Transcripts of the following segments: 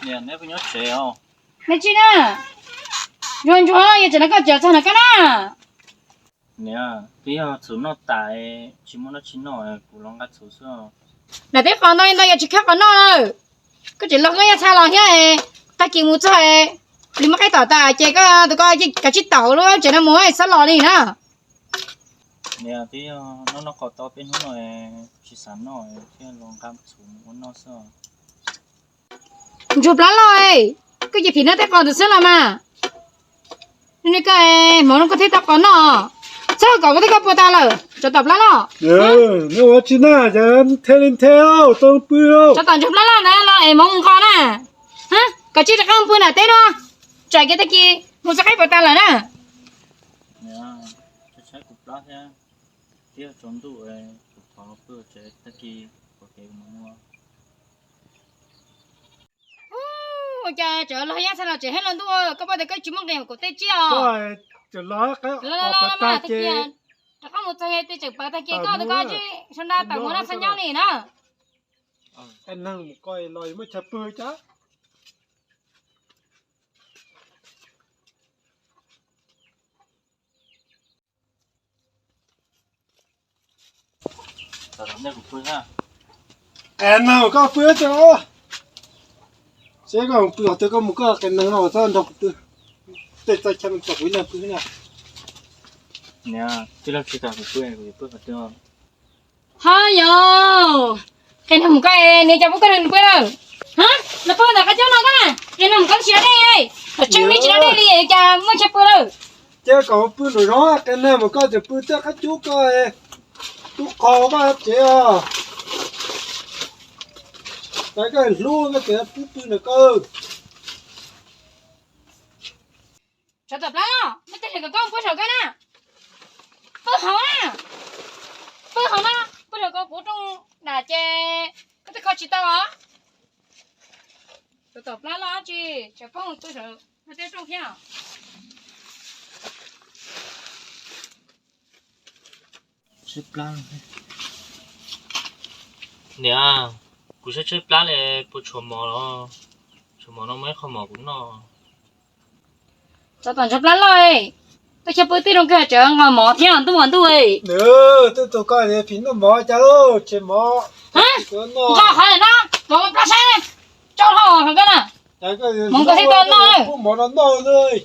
Neb puas nyob tsev os? Neb tsis na, ntsuag ntsuag yog tseem no koj cawm txog na koj na. Niam, twb yog txhuv noj tas, tsis muaj dab tsi noj, kuv los nqa txhuv xwb. Nram teb qos ntau li ntawd yog tsis khawb qos noj lawm. Koj tseem los koj yaj txha los thiab, tag kis mus txog li muaj qaib tom tas ces koj tus koj kav tsij taum lub tsev no mus xob los li na. Niam, twb yog noj noj qos tau peb hnub no tsis xav noj thiab los nqa txhuv mus ua noj xwb. Ntsuag plab loj, koj cia phim noj tej qos ntawd xwb los mas. Ni koj hmoov no koj thiaj tau qos noj, txhob kom koj tej koj puas tas lawm tsov tom plab loj. Neb ua tsis na, cas nthe li nthe, tau pw. Tsov tom ntsuag plab loj ntawd los es hmoov mus nqos na. Kav tsij rov qab mus pw nram teb no, tsam kiag tag kis mus txog qaib puas tas lawm na. Tshaib tshaib kuv plab thiab, twb yog tsaus ntuj, kuv thov pw tsev tag kis pom kev kuv mam mus. Ua cas tseem los yaj txha los tseem heev los ntuj, koj paub tias koj tsis muaj nqis kuv tej tsiaj os. Rov qab mus txog tej tseem pawv tag kis koj tus koj tsis sau nra tawm mus noj txhua nyob li na. Neeg mus koj los muaj chaw pw cas. Qe neeg koj pw, seb koj pw qhov twg, koj mus koj qe neeg no txhob nrog kuv pw. Tej txoj chaw no tso kuv ib leeg pw na. Niam, tij laug tsis kam kuv pw, kuv yuav pw qhov twg? Ho yog, qe neeg mus koj, niam cas pub koj neeg pw lawm? Ha, los pw ntawm qab cub no koj na, qe neeg mus koj tsis da dej, tseem tsis da dej li cas muaj chaw pw lawm? Ces kom pw nraum zoov, qe neeg mus koj tseem pw tej qab cub koj, tub qho koj tsev os. Koj hlub koj tsev pub pw ntawm koj. Tsov tom plab loj, muaj tej hlis kom koj pw saum koj na. Pw hauv na, pw hauv na, pw saum ko kuv rooj dam ces koj twb kho tsis tau os. Tsov tom plab loj dab tsi, tsov poob pw saum no tej rooj thiab. Niam, kuv tshaib tshaib plab li, puas tshuav mov los? Tshuav mov no muaj ib qho mov kuv noj. Tsov tom ntsuag plab loj, koj cia pw tij rau kawg tseem nqos mov thiab ntuj ua ntuj. Nws, twb tus koj phim noj mov cas lauj, tshem mov. Nqos qhov no, mov plab saib, tsau hlo qhov koj na. Mov koj thiab koj noj. Pub mov no noj.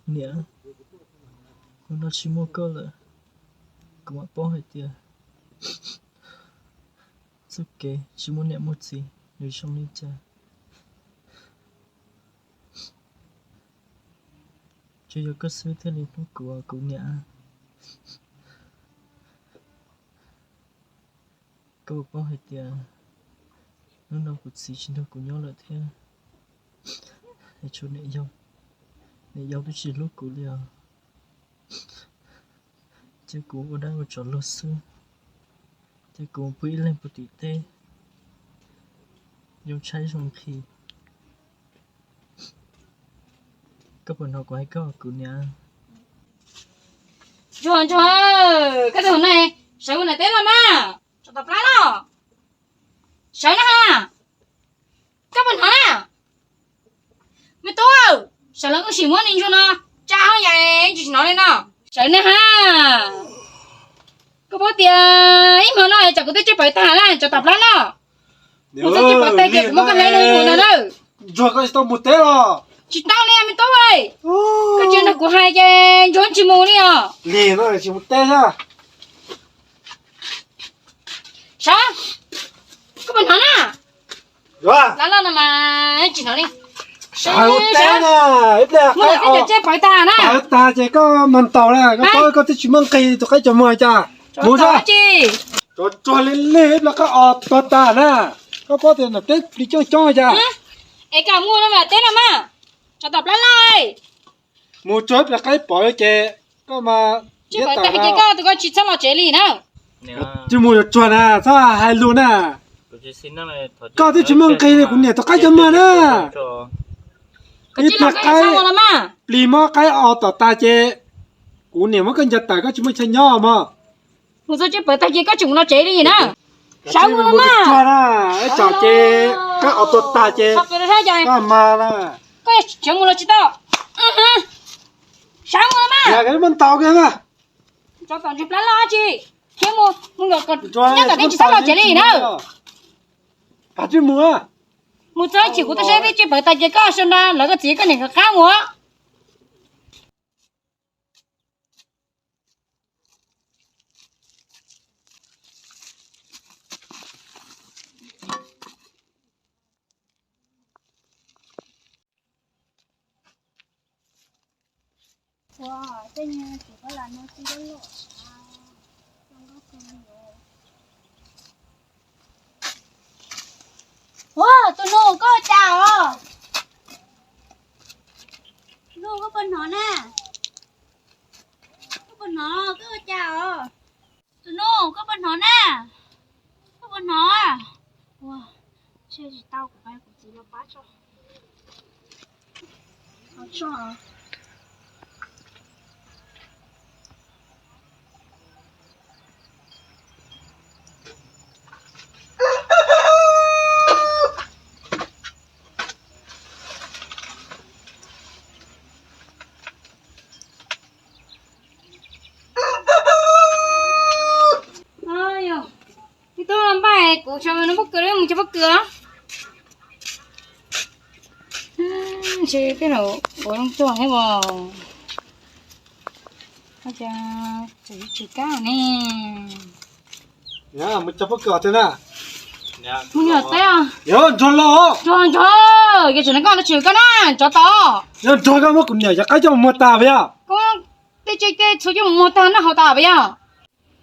Niam, hnub no tsis muaj koj lawm, kuv mam paub hais tias txoj kev tsis muaj niam muaj txiv nws zoo li cas. Tsuas yog koj xwb thiaj li hlub kuv, kuv niam. Koj puas paub hais tias hnub no kuv txiv tsis nrog kuv nyob lawm thiab, es tshuav niam yau, niam yau twb tsis hlub kuv li os. Ces kuv ua dab ua tsov luag xwb, ces kuv pw ib leeg puag tim teb, yoo tshaib zoo nqhis. Koj puas hnov kuv hais koj, kuv niam? Ntsuag, Ntsuag, koj tus no sawv mus nram teb los mas, tsov tom plab los. Sawv na ha. Koj puas hnov na? Me tub, sawv los koj sim muab niag Ntsuag no tsa hauj yam tsis hnov li no. Sawv na ha. Koj paub tias ib hmo no tsam kuv twb tshaib plab tag na, tsov tom plab los. Kuv twb tshaib plab tag ces kuv muab koj hle los mus ntag na. Ntsuag, koj tsis tau mus teb los? Tsis tau li me tub. Koj tsis nrog kuv hais ces Ntsuag tsis mus li os. Lig no tsis mus teb thiab. Sav, koj puas hnov na? Lawv los no mas tsis hnov li. Sawv teb na, ib pliag muab cov tsej pawv tag na. Pawv tag ces koj mas ntaus na, koj paub koj twb tsis muaj nqis tus qaib cov muag cas. Mus sav. Tsuag tsuag li lig ib pliag qab os tuag tag na. Koj paub tias nram teb plis coob coob cas. Es koj mus no mas teb no mas, tsov tom plab loj. Mus tsuag ib pliag qaib pom ces koj mas tsej pawv tag ces koj tus koj tsis txhob los tsev li na. Tsis mus yuav tsuag na, txhob hais lus na. Koj twb tsis muaj nqis li kuv niam tus qaib cov muag na. Ib pliag qaib, plis mob qaib o tom tas ces kuv niam muab koj ncaws tawm, koj tsis muaj chaw nyob mog. Mus txog tsev pawv tag ces koj tseem mus no tsev li na. Sawv mus los mas. Ib tsam ces koj o tuag tag ces koj mas na. Koj sawv mus los tsis tau. Sawv mus los mas. Yog koj muab ntaus koj na. Tsov tom ntsis plab loj tsi. Khiav mus, mus nyob kom nyob kom teb tsis txhob los tsev li na. Koj tsis mus. Mus txog ib chim kuv tuaj saib teb tsev pawv tas ces koj sau nra lawv koj txiv koj niam nkawd qab mus. Ua, tus nus koj ua cas os? Tus nus koj puas hnov na? Koj puas hnov, koj ua cas os? Tus nus koj puas hnov na? Koj puas hnov? Ua, tsis tau, kuv pab kuv txiv los pab tso. Ib tug npaj kuv tso no pob kws, mus tso pob kws. Ntshe tej zaum ua zoo tuag thiab os. Ua cas tseem tsis kam ne? Mus tso pob kws thiab na. Mus yog teb os. Yog nrog los. Nrog nrog, yog tseem no koj no tsis koj na, tsov tom. Yog nrog koj muab kuv niam cov qaib coj mus muag tas puas yog? Koj tej tsev tej txhu coj mus muag tag noj haus tas puas yog?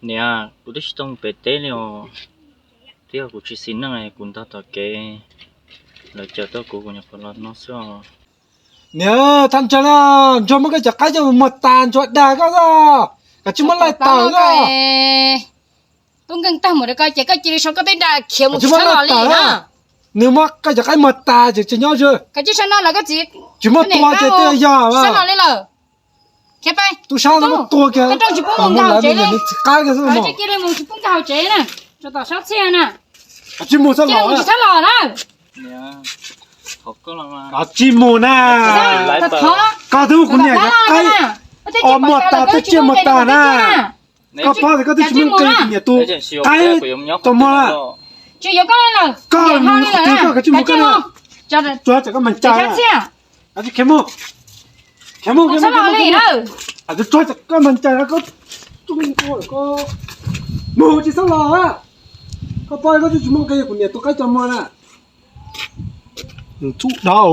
Niam, kuv twb tsis tau mus pem teb li os. Twb yog kuv tsis xis neej, kuv ntog tom kev, lawv caw tuaj kuv, kuv nyuam qhuav los no xwb os. Niam, thaj ntsag na, ntsuag muab koj cov qaib coj mus muag tas, ntsuag dag koj, koj tsis muab laij tawm koj. Tub nkeeg tag mus rau koj ces koj cia li sau koj tej nra khiav mus tsis txhob los li na. Nws muab koj cov qaib muag tas ces tsis nyob xwb. Koj tsis sau no lawm koj txiv, tsis muaj tua ces twb yog sab no li lawm. Khiav pais. Tub sab no muab tua kiag, tsis pub mus nkag hauv tsev li. Tsis pub nkag hauv tsev na. Tsis mus txhob los na. Tsis mus na. Koj twb muab kuv niam cov qaib o muag tas, tej tsiaj muag tas na. Koj paub tias koj twb tsis muaj nqis, kuv niam tus qaib tau muag na. Koj mus, koj tsis mus koj na. Tsuag txawm koj mas cai na. Khiav mus, khiav mus, khiav mus. Tsuag txawm koj mas cai na, koj mus tsis txhob los. Koj paub koj twb tsis muaj nqis, kuv niam tus qaib tau muag na. Txuj dab.